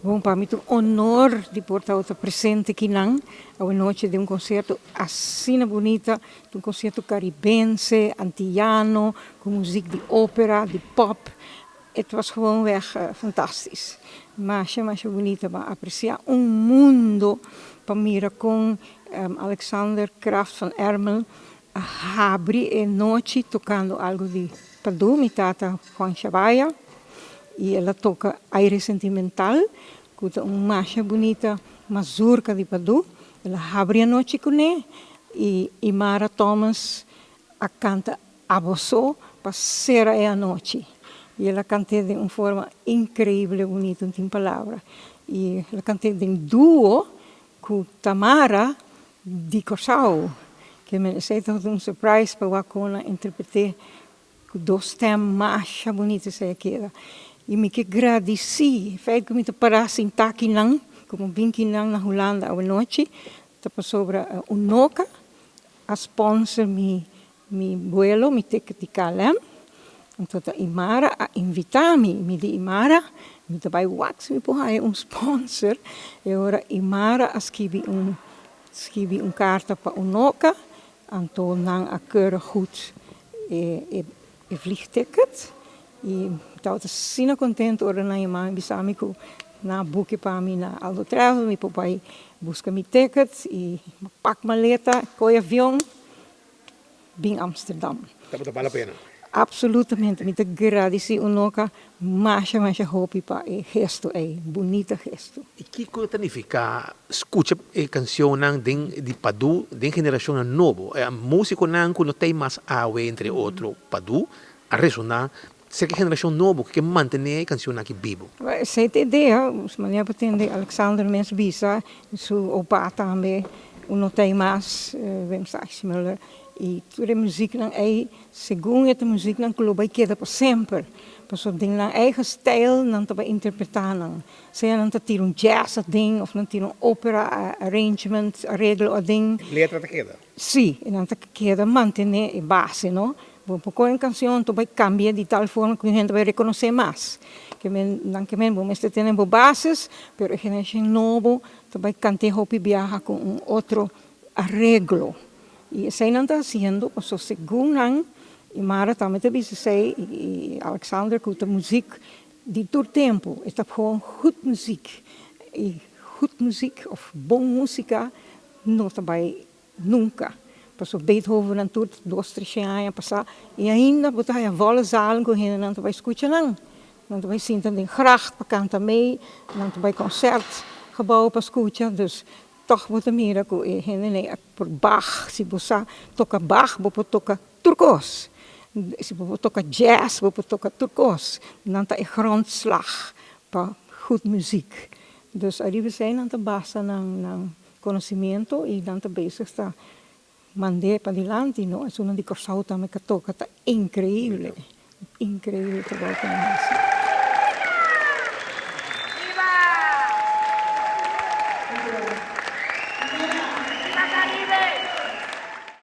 Bon, pa mi ta un honor di por tabata presente akinan awanochi den un concierto asina bunita, un concierto caribense, antillano, cu muziek di opera, di pop. Het was gewoonweg fantastisch. Masha masha bunita, m'a aprecia un mundo pa mira con Alexander Kraft van Ermel a habri e nochi tocando algo di Padu, mi tata Juan Shabaya, y el a toca Aire Sentimental, cu ta un masha bunita mazurka di Padu. El a habri anochi cune y Imara Thomas a canta Abo So pa cera e anochi. Y el a cant'é den un forma increíble bunita, no tin palabra. Y el a cant'é den duo cu Tamara di Corsou, ke men esei tabata un surprise pa wak kon nan interpreté ku dos stem masha bunita esei a keda. I mi ke gradisí e feit ku mi ta pará sintá kinan, ku mi bin kinan na Hulanda awanochi, ta pasobra Unoca a sponsor mi mi buelo, mi ticket di KLM. Anto ta Imara a invitá mi, mi di Imara, mi ta bai wak si mi por haña un sponsor. E ora Imara a skibi un skibi un karta pa Unoca, anto nan a keurig goed e e e vliegticket. I mi tabata asina kontentu ora nan yama mi bisa mi ku nan a buki pa mi na Aldo Travel, mi por bai buska mi ticket i pak maleta, kohe avion. Bin Amsterdam. Tabata bal la pena? Absolutamente. Mi ta gradisí Unoca masha masha hopi pa e gesto ei. Bunita gesto. I kiko ta nifiká skucha e kanshonnan den di Padu den generashonnan nobo? E músikonan ku no ta ei mas awe, entre otro Padu, a resoná serka e generashon nobo ku ke mantené e kanshonnan aki bibu. Esei ta e idea. Manera bo tende Alexander mes bisa, su opa tambe, no ta ei mas, Wim Saxmüller, i tur e muziknan ei, segun e ta muziknan ku lo bai keda pa semper, pasobra den nan eigen stijl nan ta bai interpretá nan, sea nan ta tira un jazz aden òf nan tira un opera arrangement, areglo aden. E letra ta keda? Sí, e nan ta keda mantené e base, no? Bo por kohe un kanshon anto bai kambia di tal forma ku hende bai rekonosé mas. Ke men nan ke men bo mester tene bo bases, pero e generashon nobo ta bai kant'é hopi biaha ku un otro areglo. I esei nan ta hasiendo pasobra segun nan, i Mara tambe ta bisa esei i Alexander ku ta muzik di tur tempu, e ta gewoon goed muzik. I goed muzik òf bon musika no ta bai Nunca. Pasobra Beethoven nan tur dos treshen aña pasá i ainda bo ta haya volle zalen ku hendenan ta bai skucha nan. Nan ta bai sinta den gracht pa kanta mee, nan ta bai concertgebouw pa skucha. Dus tòg bo ta mira ku e hendenan a por Bach, si bo sa toka Bach bo por toka tur kos. Si bo por toka jazz bo por toka tur kos. Nan ta e grondslag pa goed muziek. Dus ariba esei nan ta basa nan nan Conocimiento y nan ta bezig ta mand'é padilanti no, esunnan di Corsou tambe ka toca ta increíble, increíble trabou cu nan haci.